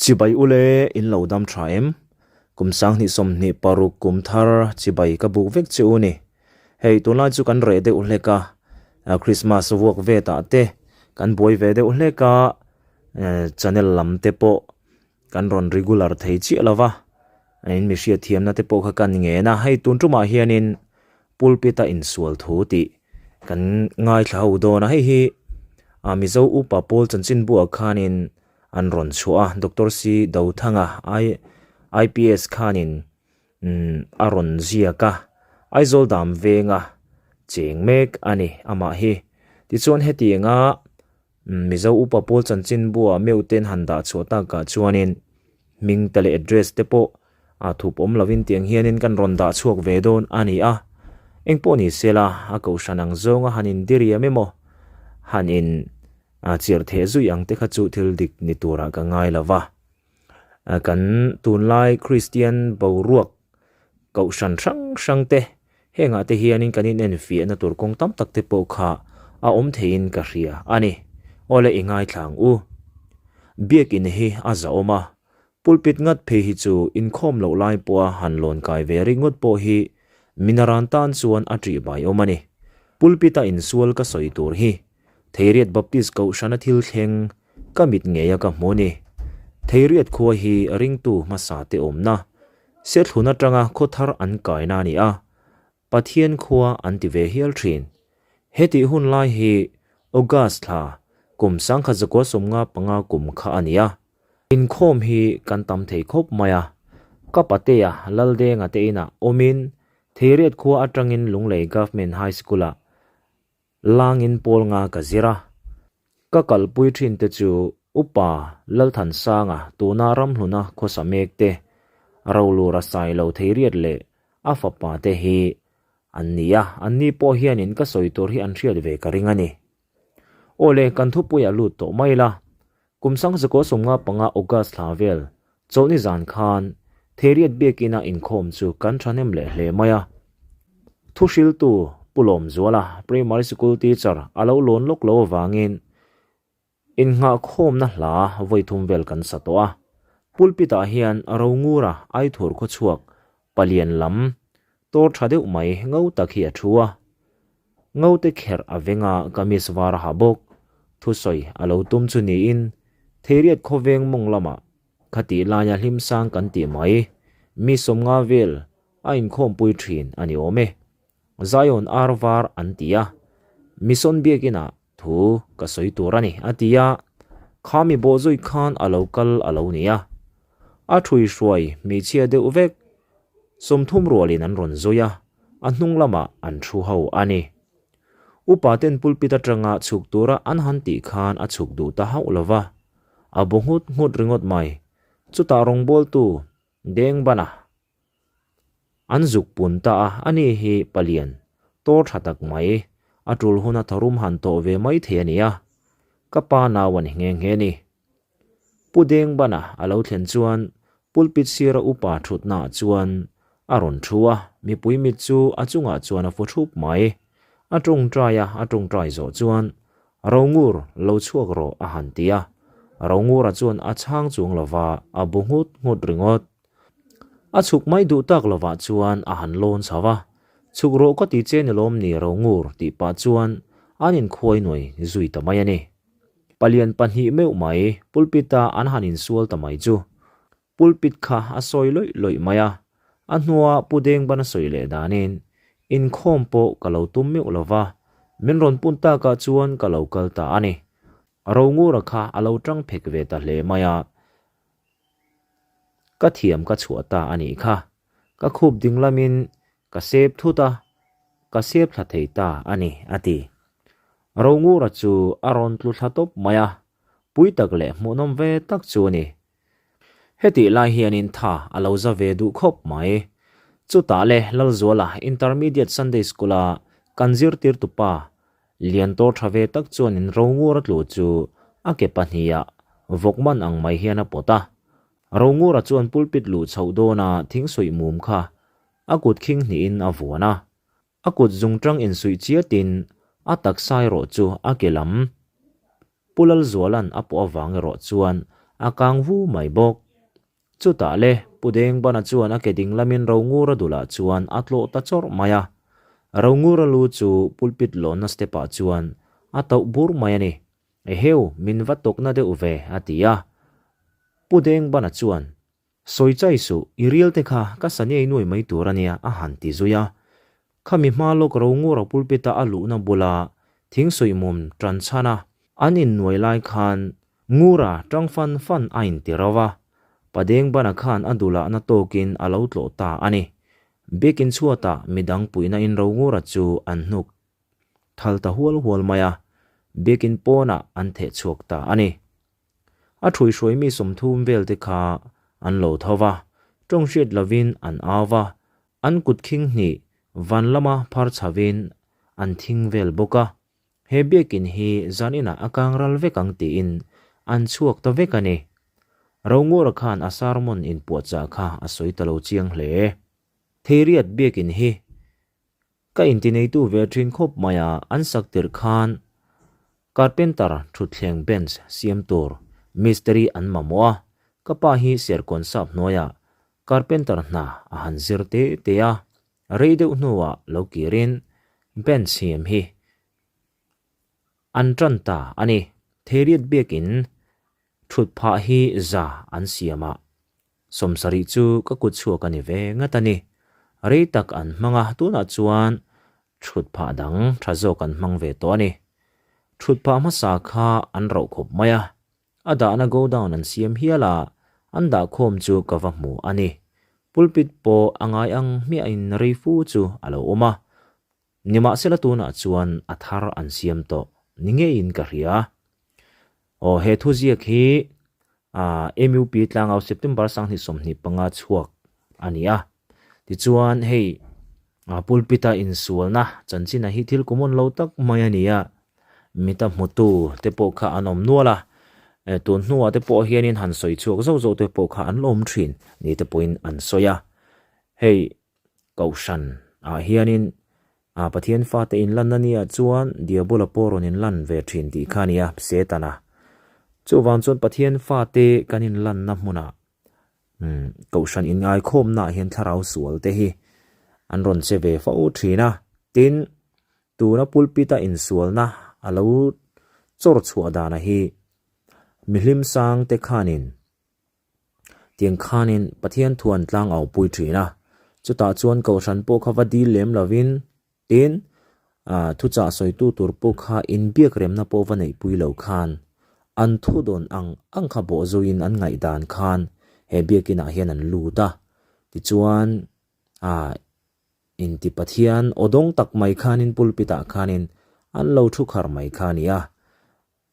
Chibai ule in lo dam tha em? Kum 2026 kum thar chibai ka buk vek che u ni. Hei tunlai chu kan reh deuh hlek a, Christmas vuak vet ah te kan buai ve deuh hlek a, channel lam te pawh kan rawn regular thei chiah lo va, in mi hriatthiamna te pawh kha kan ngen a. Hei tun tumah hianin pulpit a insual thu tih kan ngaithla ho dawn a, hei hi Mizo upa pawl chanchinbuah khanin an rawn chhuah a, Doctor C Dothanga I IPS khanin a rawn ziak a, Aizawl dam venga cheng mek a ni amah hi. Tichuan hetianga Mizo upa pawl chanchinbua meuhten han dah chhuah takah chuanin hming te leh address te pawh a thup awm lovin tiang hianin kan rawn dah chhuak ve dawn a ni a. Engpawh ni sela a kohhran ang zawnga han indiriam emaw han in A chirh theh zui ang te kha chu thil dik ni turah ka ngai lo va. Kan tunlai Kristian boruak kohhran hrang hrang te hengah te hianin kan inenfiahna tur kawng tam tak te pawh kha a awm theiin ka hria a ni. Awle i ngaithla ang u. Biakin hi a zahawm a, pulpit ngat phei hi chu inkhawm loh lai pawha han lawn kai ve ringawt pawh hi minaran tan chuan a ṭihbai awm a ni. Pulpit-a insual ka sawi tur hi Theiriat Baptist Kohhrana thil thleng ka mit ngeia ka hmu ni. Theiriat khua hi ringtu hmasa te awmna, Sethlun atanga khaw thar an kaina a ni a, Pathian khua an ti ve hial thin. Hetih hun lai hi August thla kum 1995 kum kha a ni a. Inkhawm hi kan tam thei khawp mai a, ka patea Laldenga te inah awmin Theiriat khua atangin Lunglei Government High School-ah Langin pawl nga ka zir a, ka kalpui thin te chu Upa Lalthansanga tuna ramhluna khawsa mek te, Rolura Sailo Theiriat leh a fapa te hi an ni a, anni pawh hianin ka sawi tur hi an hriat ve ka ring a ni. Aw le, kan thupuiah lut tawh mai la, Kum 1995 August thla vel chawlhni zan khan Theiriat Biakina inkhawm chu kan thahnem leh hle mai a. Thuhriltu Pu Lawmzuala, Primary Sikul teacher, a lo lawn lawk lo avangin innghahkhawmna hla vawi thum vel kan sa tawh a. Pulpit-ah hian Rongura Aithur khawchhuak palian lam Tor tha deuh mai ngo tak hi a thu a. Ngo te kherh a veng a kamis var a ha bawk. Thusawi a lo tum chu niin Theiriat khawveng mawng lamah khatih laia hlimsang kan tih mai mi 50 vel a inkhawmpui thin a ni awm e. Zion ar var an ti a, Mission biakinah Thu ka sawi tur a ni, a ti a. Kha mi bawhzui khan a lo kal a lo ni a. A ṭhui hruai hmeichhia deuh vek 30 rualin an rawn zui a, a hnung lamah an ṭhu ho a ni. Upa ten pulpit aṭanga chhuk tura an han tih khan a chhuk duh ta hauh lo va, a bu nghut nghut ringawt mai. Chutah rawngbawltu deng ban a. An zuk pun ta a, ani hi palian, tor tha tak mai, a tul huna tharum han tawh ve mai thei a ni a, ka pa nau a ni nghe nghe ni. Pu Dengbana a lo thlen chuan pulpit sira upa thutnaah chuan a rawn thu a, mipui mit chu a chungah chuan a fu thup mai. A tawngtai a, a tawngtai zawh chuan, Rongur, lo chhuak rawh a han ti a. Rongura chuan a chhang chuang lova, a bu nghut nghut ringawt. A chhuk mai duh tak lovah chuan a han lawn chho a, Chhuk rawh ka ti che ni lawm ni Rongur tih pah chuan an inkhuai nuai zui ta mai a ni. Palian pahnih meuh mai pulpit-a an han insual ta mai chu pulpit kha a sawi lawih lawih mai a, a hnua Pu Dengban a sawi leh danin inkhawm pawh ka lo tum meuh lova, min rawn pun takah chuan ka lo kal ta a ni. Rongura kha a lo tang phek ve ta hle mai a. Ka thiam ka chhuah ta a nih kha. Ka khup ding lamin ka sep thut a, ka sep thla thei ta a ni, a ti. Rongura chu a rawn tlu thla tawp mai a, pui tak leh hmuhnawm ve tak chu a ni. Hetih lai hianin tha a lo za ve duh khawp mai. Chutah le Lalzuala Intermediate Sunday School-a kan zirtirtupa Lian tawr tha ve tak chuanin Rongura tlu chu a ke pahniha vawk man ang mai hian a pawt a. Rongura chuan pulpit luh chhoh dawna thing suih mum kha a kut khing hnihin a vuan a. A kut zungtang insuih chiatin a taksa erawh chu a ke lam Pu Lalzuala'n a pawh avang erawh chuan A kang vu mai bawk. Chutah le, Pu Dengbana chuan a ke ding lamin Rongura dulah chuan a tlawh ta chawrh mai a. Rongura lu chu pulpit lawnna step ah chuan a tauh bur mai a ni. Eheu, min va tawkna deuh ve, a ti a. Pu Dengbana chuan, Sawi chai suh, i rial te kha ka sa niai nuai mai tur a nia, a han ti zui a. Khami hma lawk Rongura pulpit-a a luhna bula thing sawihmum tan chhan a, an innuai lai khan Ngura tang fan fan a inti ro a, Padengbana khan a dulahna tawkin a lo tlawh ta a ni. Biakin chhuatah midang puihna in Rongura chu an hnuk thal ta hual hual mai a, biakin pawnah an theh chhuak ta a ni. A ṭhuihruai mi 30 vel te kha an lo tho va, ṭawng hriat lovin an au va, an kut khing hnih van lama phar chhavin an thing vel bawk a. He biakin hi zan inah a kang ral vek ang tiin an chhuak ta vek a ni. Rongura khan a sermon inpuahchah kha a sawi ta lo chiang hle. Theiriat biakin hi Ka intineitu ve thin khawp mai a, an sak tirh khan carpenter thutthleng bench siam tur mistiri an mamawh a, ka pa hi Serkawn sap hnuaiah carpenter hna a han zir te te a, rei deuh hnuah lo kirin bench siam hi an tan ta a ni. Theiriat biakin thut phah hi za an siam a, 70 chu ka kut chhuak a ni ve ngat a ni. Rei tak an hmang a, tunah chuan thut phah dang tha zawk an hmang ve tawh a ni. Thut phah hmasa kha an rauh khawp mai a, a dahna godown an siam hial a, an dah khawm chu ka va hmu a ni. Pulpit pawh a ngai ang hmiahin rei fu chu a lo awm a, Nimahsela tunah chuan a thar an siam tawh ni ngeiin ka hria. Aw he thuziak hi MUP tlangau September 2025 chhuak a ni a. Tichuan hei pulpit-a insualna chanchina hi thil common lo tak mai a ni a. Mita hmutu te pawh kha an awm nual a. Tun hnuah te pawh hianin han sawi chhuak zauh zauh te pawh kha an la awm thin ni te pawhin an sawi a. Hei Kohhran ah hianin ah Pathian fate inlanna nia chuan Diabola pawh rawn inlan ve thin tih kha a ni a, Setana. Chuvang chuan Pathian fate kan inlanna hmunah umm Kohhran inngaihkhawmna ah hian thlarau sual te hi an rawn che ve fo thin a. Tin, tuna pulpit a insualna a lo chawr chhuah dana hi mihlim sang te khanin Tiang khanin Pathian thu an tlang au pui thin a, chutah chuan Kohhran pawh kha va dil lem lovin, tin, thuchah sawitu tur pawh kha inbiak remna pawh va neihpui lo khan an thu dawn ang ang kha bawh zuiin an ngaihdan khan he biakinah hian an lut a. Tichuan, inti Pathian aw dawng tak mai khanin pulpit ah khanin an lo thu khar mai kha a ni a.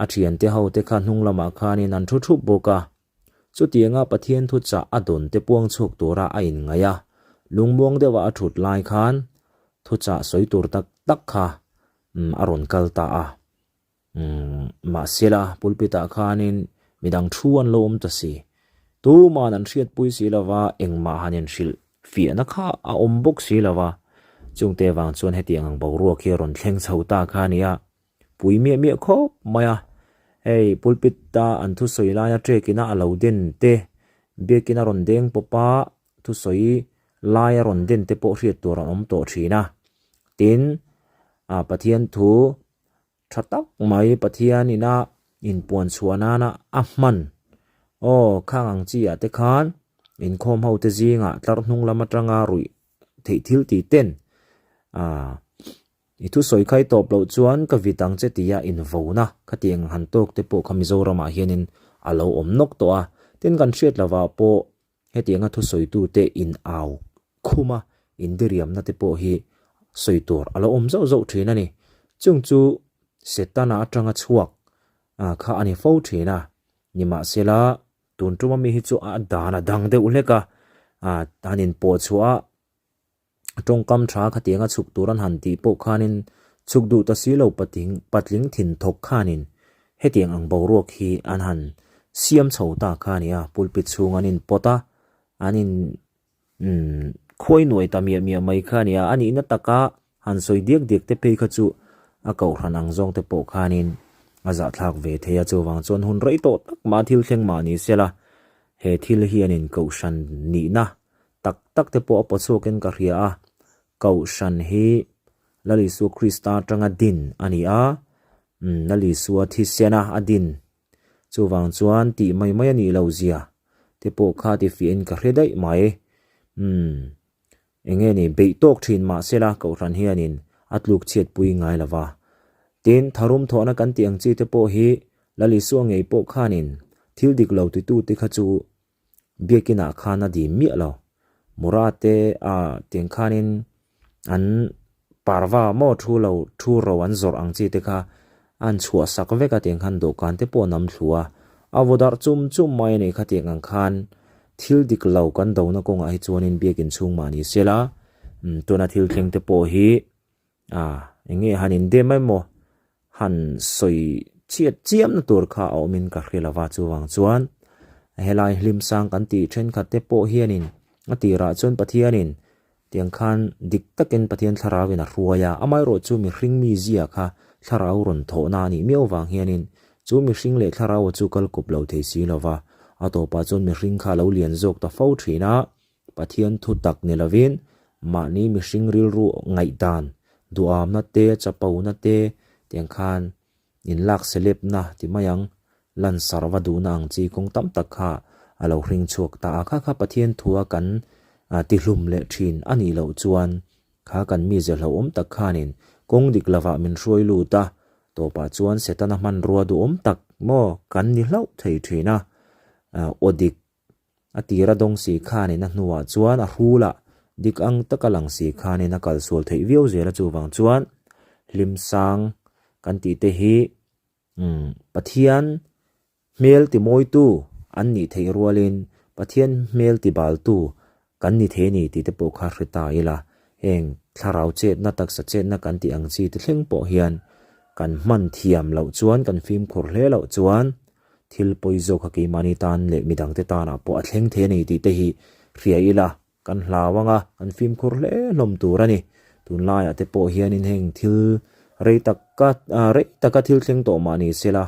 A thiante ho te kha hnung lamah khanin an thu thup bawk a. Chutianga Pathian thuchah a dawn te puang chhuak tura a inngaih a, lungmuang deuha a thut lai khan thuchah sawi tur tak tak kha a rawn kal ta a. Mahsela, pulpit-ah khanin midang thu an lo awm ta si. Tuma'n an hriatpui si lova engmah han inhrilh fiahna kha a awm bawk si lova. Chungte avang chuan hetiang ang boruak hi a rawn thleng chho ta kha a ni a. Pui miah miah khawp mai a, hei pulpit a an thusawi laia trek ina a lo den te, biakin a rawn deng pawp a, thusawi lai a rawn den te pawh hriat tur an awm tawh thin a. Tin, ah Pathian thu tha tak mai Pathian ina inpuan chhuah nana a hman aw khang ang chi ah te khan inkhawm ho te zingah tlar hnung lam atanga ruih theih thil tih ten ah I thusawi khai tawp loh chuan ka vit ang che tia invona khatiang han tawk te pawh kha Mizoramah hianin a lo awm nawk tawh a, tin kan hriat lovah pawh hetianga thusawitute in au khum a, indiriamna te pawh hi sawi tur a lo awm zauh zauh thin a ni. Chung chu Setana atanga chhuak kha a ni fo thin a, nimahsela tun tuma mi hi chu a dan a dang deuh hlek a, han inpawh chhuah a, Tawngkam tha khatianga chhuk tur an han tih pawh khanin chhuk duh ta si lo patling patling thin thawk khanin hetiang ang boruak hi an han siam chho ta kha a ni a, pulpit chhung an in pawt a, an in umm khuai nuai ta miah miah mai kha a ni a, a nihna taka han sawi diak diak te phei kha chu a kohhran ang zawng te pawh khanin. A zahthlak ve thei a, chuvang chuan hun rei tawh tak mah thil thleng mah ni sela, he thil hianin Kohhran nihna tak tak te pawh a paw chhuakin ka hria a, Kohhran hi Lal Isua Krista atanga din a ni a, Lal Isua thisena a din Chuvang chuan tih mai mai a nih loh zia te pawh kha ti fiahin ka hre daih mai. Umm, eng nge ni, beih tawk thin mah sela Kohhran hianin a tluk chhiat pui ngai lo va. Tin, tharum thawhna kan tih ang chi te pawh hi Lal Isua ngei pawh khanin thil dik lo titute kha chu Biakinah khan a dim miah lo. Mura te a tiang khanin an parva maw thu lo thu ro an zawrh ang chi te kha an chhuah sak vek a tiang khan dawhkan te pawh an am thlu a. A vaw darh chum chum mai a nih kha tiang ang khan thil dik lo kan dona kawngah hi chuanin biakin chhung mah ni sela tuna thil thleng te pawh hi A, eng nge han indem emaw han sawi chhiat chiamna tur kha a awmin ka hre lova, chuvang chuan helai hlim sang kan tih thenkhat te pawh hianin a tirah chuan Pathianin tiang khan dik takin Pathian thlarauin a hruai a, amaherawh chu mihring mi zia kha thlarau rawn thawhna a nih miau vang hianin chu mihring leh thlaraua chu kal kawp lo thei si lova, a tawpah chuan mihring kha a lo lian zawk ta fo thin a. Pathian thu tak ni lovin mahni mihring rilru ngaihdan, duhamna te, chapona te tiang khan inlak selepna ti mai ang, lansarh va duhna ang chi kawng tam tak kha a lo hring chhuak ta a. Kha kha Pathian thua kan tihlum leh thin a nih loh chuan kha kan mize hlauhawm tak khanin kawng dik lovah min hruai lut a, tawpah chuan Setana hmanrua duhawm tak maw kan ni hlauh thei thin a, aw dik A tir a dawng si khanin a hnuah chuan a hrul a, dik ang taka lang si khanin a kal sual theih viau zel a chuvang chuan hlim sang kan tih te hi umm Pathian hmel ti mawitu an nih theih rualin Pathian hmel ti baltu kan ni thei a ni tih te pawh kha hre ta ila heng thlarau chetna taksa chetna kan tih ang chi te thleng pawh hian kan hman thiam loh chuan kan fimkhur hle loh chuan Thil pawi zawk kha keimahni tan leh midangte tanah pawh a thleng thei a ni tih te hi hria ila kan hlau ang a, kan fimkhur hle hlawm tur a ni. Tunlaiah te pawh hianin heng thil rei taka rei taka thil thleng tawh mah ni sela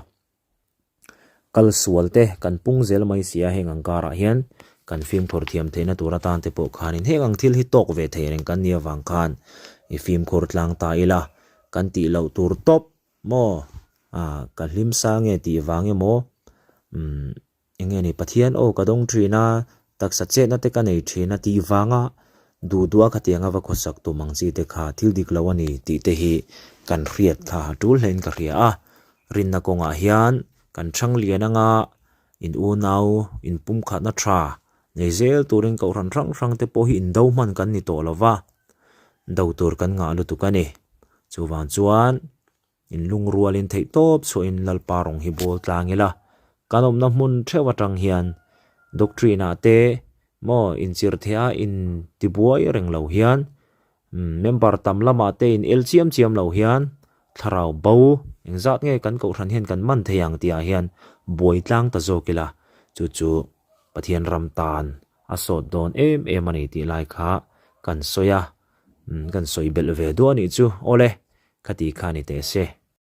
kal sual te kan pung zel mai si a, heng ang karah hian kan fimkhur thiam theihna tur atan te pawh khanin heng ang thil hi tawk ve thei reng kan nih avang khan i fimkhur tlang ta ila kan tih loh tur tawp Maw? Ah, ka hlim sa nge tih vang emaw? Umm, eng nge ni, Pathian aw ka dawng thin a, taksa chetna te ka nei thin a tih vanga duh duh a khatiang a va khawsak tum ang chi te kha thil dik lo a ni tih te hi kan hriat kha a tul hlein ka hria a. Rinna kawngah hian kan chhang lian anga in unau in pumkhatna tha nei zel turin kohhran hrang hrang te pawh hi indo hman kan ni tawh lo va, do tur kan ngah lutuk a ni. Chuvang chuan in lungrualin theih tawp chhuahin Lalpa rawng hi bawl tlang ila, kan awmna hmun theuh atang hian doctrine ah te maw inchirhtheh a in tibuai reng lo hian member tam lamah te in el chiam chiam lo hian thlarau bo engzat nge kan kohhran hian kan man thei ang tih ah hian buai tlang ta zawk ila chu chu Pathian ram tan a sawt dawn em em a ni tih lai kha kan sawi a. Kan sawi belh ve duah a nih chu. Awle, khati kha ni teh se.